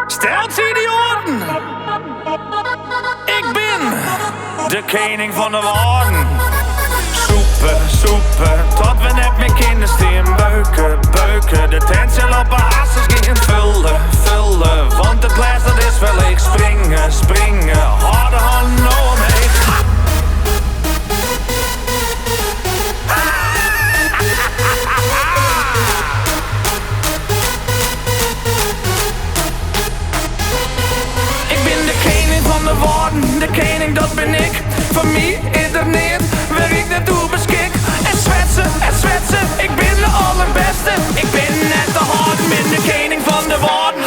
Steltsje idioaten! Ik bin de kening fan de Wâlden. Sûpe, sûpe, tot we net mear kinne stean. Beuke, beuke, de tent sil op 'e harsens gean. Fulle, fulle, want it glês dat is wer leech. Springe, springe, hâld de hannen no omheech. Ik bin de kening fan de Wâlden, de kening dat bin ik. Foar my is der neat wêr ik net oer beskik. En swetse, en swetse, ik bin de allerbêste. Ik bin net te hâlden, bin de kening fan de Wâlden.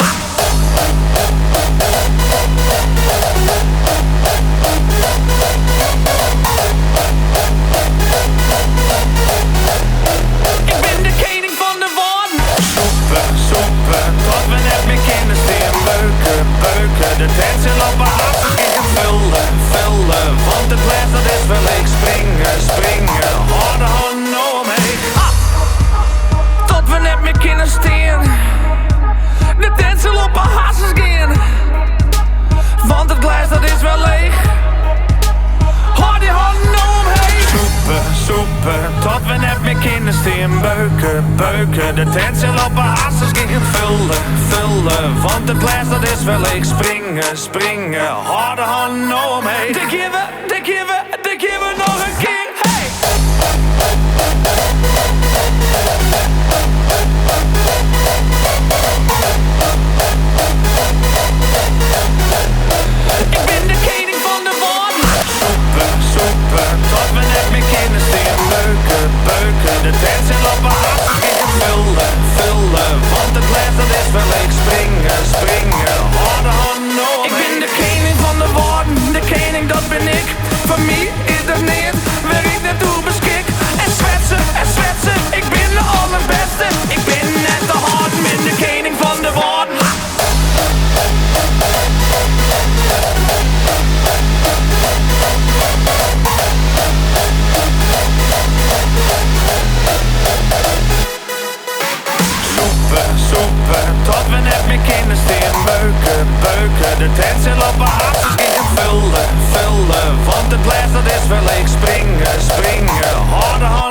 Ik bin de kening fan de Wâlden. Sûpe, sûpe, tot we net mear kinne stean. Beuke, beuke, de tent sil op 'e harsens gean. Fulle, fulle, want it glês dat is wer leech. Springe, springe, hâld de hannen no omheech. Tot we net mear kinne stean. De tent sil op 'e harsens gean. Want it glês dat is wer leech. Hâld dy hannen no omheech. Sûpe, sûpe, tot we net mear kinne stean. Beuke, beuke, de tent sil op 'e harsens gean. Fulle, fulle, want it glês dat is wer leech. Springe, springe, hâld de hannen no omheech. Dêr gean we, dêr gean we, dêr gean we noch in kear. Hey! Ik bin de kening fan de Wâlden. Sûpe, sûpe, tot we net mear kinne stean. Beuke, beuke, de tent sil op 'e harsens gean. Fulle, fulle, want it glês dat is wer leech. Springe, springe, hâld de hannen no omheech. Ik bin de kening fan de Wâlden, de kening dat bin ik. Foar my is der neat wêr ik net oer beskik. En swetse, en swetse, ik bin de allerbêste. Ik bin net te hâlden, bin de kening fan de Wâlden. Sûpe, sûpe, tot we net mear kinne stean. Beuke, beuke, de tent sil op 'e harsens gean. Fulle, fulle, want it glês dat is wer leech. Springe, springe, hâld de hannen.